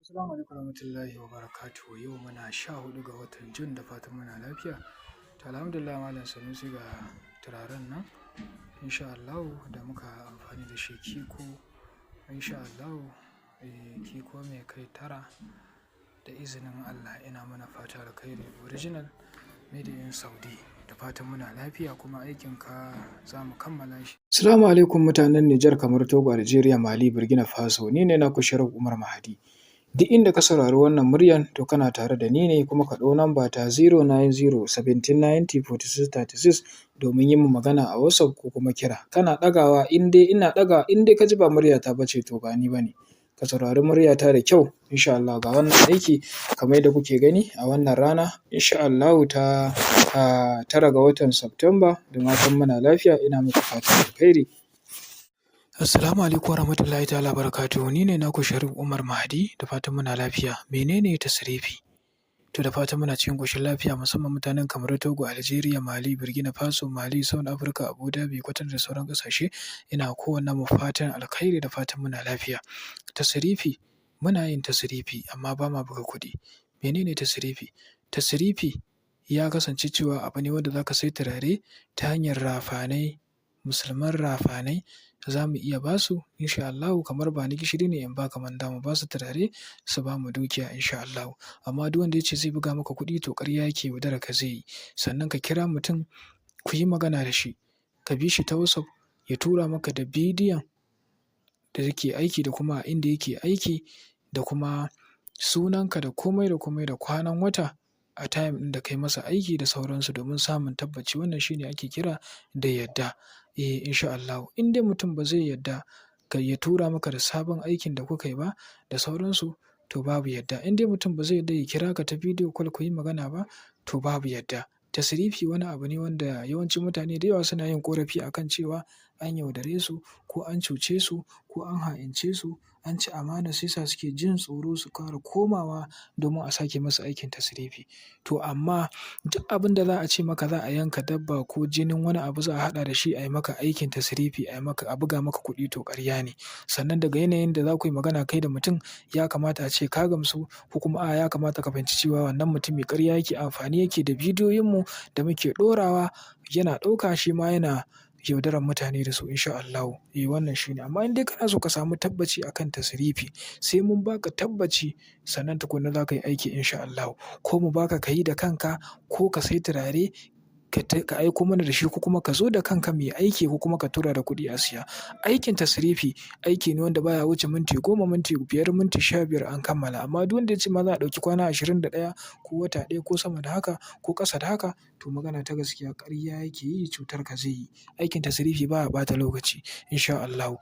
Assalamu alaikum warahmatullahi wabarakatuh. Yau muna 14 ga watan Jun, da fatan muna lafiya. To, alhamdulillah, Malam Sanusi, ga turaren nan insha Allahu da muka amfani da shi, Kiko, insha Allahu, Kiko mai kai 9 da izinin Allah. Ina mana fata alkhairi, original made in Saudi, da fatan muna lafiya kuma aikinka za mu kammala shi. Assalamu alaikum mutanen Nijar, kamar Togo, Algeria, Mali, Burkina Faso. Ni ne naku Sharif Umar Mahadi. Duk inda ka saurari wannan muryan, to kana tare da ni ne, kuma ka ɗau namba ta 090 1790 4636 domin yin magana a WhatsApp ko kuma kira. Kana ɗagawa, in dai ina ɗaga, in dai ka ji ba muryata ba ce, to ba ni ba ne. Ka saurari muryata da kyau, insha Allah. Ga wannan aiki kamar yadda kuke gani a wannan rana, insha Allahu, ta 9 ga watan Satumba, da fatan muna lafiya, ina muku fatan alkhairi. Assalamu alaikum warahmatullahi ta'ala barakatuhu. Ni ne naku Sharif Umar Mahadi, da fatan muna lafiya. Menene tasrifi? To, da fatan muna cikin ƙoshin lafiya, musamman mutanen Kamaru, Togo, Algeria, Mali, Burkina Faso, Mali, South Africa, Abu Dhabi, Qatar da sauran ƙasashe. Ina kowannen mu fatan alkhairi, da fatan muna lafiya. Tasrifi, muna yin tasrifi amma ba ma buga kuɗi. Menene tasrifi? Tasrifi ya kasance cewa abu ne wanda za ka sai turare ta hanyar rafanai, musulman rafanai za mu iya ba su insha Allahu, kamar ba ni gishiri ne in baka manda, mu ba su turare su ba mu dukiya, insha Allahu. Amma duk wanda ya ce zai buga maka kuɗi, to ƙarya yake, yaudarar ka zai yi. Sannan ka kira mutum ku yi magana da shi, ka bi shi ta WhatsApp, ya tura maka da bidiyon da yake aiki da kuma inda yake aiki da kuma sunanka da komai da komai da kwanan wata a time ɗin da kai masa aiki da sauransu domin samun tabbaci. Wannan shi ne ake kira da yadda. Eh, insha Allahu. In dai mutum ba zai yadda ka ya tura maka da sabon aikin da kuka yi ba da sauransu, to babu yadda. In dai mutum ba zai yadda ya kira ka ta video call ku yi magana ba, to babu yadda. Tasrifi wani abu ne wanda yawancin mutane da yawa suna yin ƙorafi a kan cewa an yaudare su ko an cuce su ko an ha'ince su, an ci amana, sai sa suke jin tsoro su ƙara komawa domin a sake masu aikin tasrifi. To amma duk abin da za a ce maka za a yanka dabba ko jinin wani abu za a haɗa da shi a yi maka aikin tasrifi, a yi maka, a buga maka kuɗi, to ƙarya ne. Sannan daga yanayin da za ku yi magana kai da mutum, ya kamata ace ka gamsu ko kuma a'a, ya kamata ka fahimci cewa wannan mutumi ƙarya yake, amfani yake da bidiyoyinmu da muke ɗorawa, yana ɗauka shi ma yana yaudarar mutane da su, insha Allahu. Eh, wannan shi ne. Amma in dai kana so ka samu tabbaci a kan tasrifi, sai mun baka tabbaci sannan tukuna za ka yi aiki, insha Allahu. Ko mu baka ka yi da kanka, ko ka sai turare ka aiko mana da shi, ko kuma ka zo da kanka muyi aiki, ko kuma ka tura da kuɗi a siya. Aikin tasrifi aiki ne wanda baya wuce minti 10, minti 5, minti 15 an kammala. Amma duk wanda ya ce ma za a ɗauki kwana 21 ko wata ɗaya ko sama da haka ko ƙasa da haka, to magana ta gaskiya ƙarya yake yi, cutar ka zai yi. Aikin tasrifi baya ɓata lokaci, insha Allahu.